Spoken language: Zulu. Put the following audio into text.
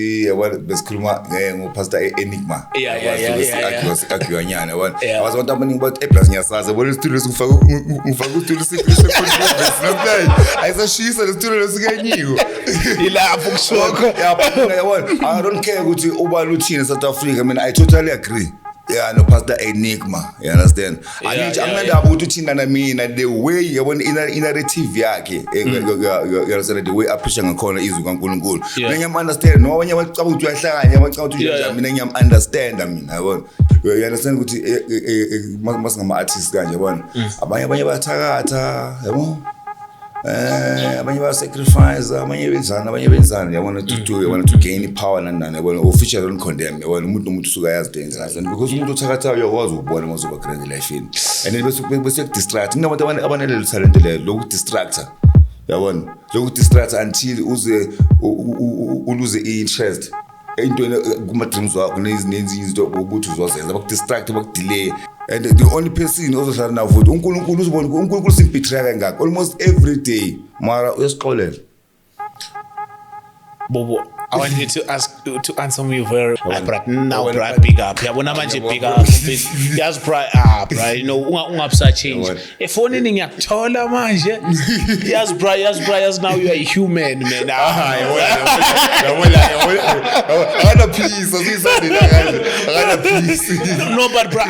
Yabona, besikhuluma ngoPastor Enigma. Argue-nyana, yabona. Abazi abantu abaningi bathi eplus ngiyasazi, yabona, isitulo lesingifake, ngifake isitulo se-controversy namhlanje, ayisashisa lesitulo lesikenyiwe. Ilapho kusokho. Yabona, I don't care ukuthi ubani uthini e-South Africa. Mina, I totally agree, yeah, no Pastor Enigma, you understand? Angithi anginandaba ukuthi uthina na mina, the way, yabona, i-narrative yakhe, you understand, the way apreacha ngakhona izwi kaNkulunkulu, mina ngiyam-understand. No, abanye bacabanga ukuthi uyahlanya, abacabanga ukuthi unjani. Mina ngiyam-understanda mina, yabona. You understand ukuthi masingama-artist kanje, yabona, abanye bayathakatha, yabo, abanye baya-sacrifice, abanye benzani, abanye benzani, yabona, to, yabona, to gain power nani nani, yabona. Officially don't condemn, yabona. Umuntu nomuntu usuke ayazi into yenzayo, because umuntu othakathayo uyakwazi ukubona uma uzoba grand elifini, and then bese kudistract. Kunabantu abanalelo talent lelo lokudistracta, yabona, lokudistracta until uze uluze i-interest entweni, kuma-dreams wakho nezinye izinto ukuthi uzozenza. Bakudistract, bakudelay, and the only person ozohlala nawo futhi uNkulunkulu. Uzobona uNkulunkulu simbetray kangaka almost every day, mara uyasixolela. Bobo, I want you to ask to answer me very, ah, bra, now, bra, big up. Yabona manje, big up. Yazi, bra, ah, bra, ungabusa change. Yabona. Efonini ngiyakuthola manje. Yazi, bra, yazi, bra, yazi, now you are a human, man. Ah, Yabona, yabona, akana peace, asiyisandela kanje, akana peace. No, but bra,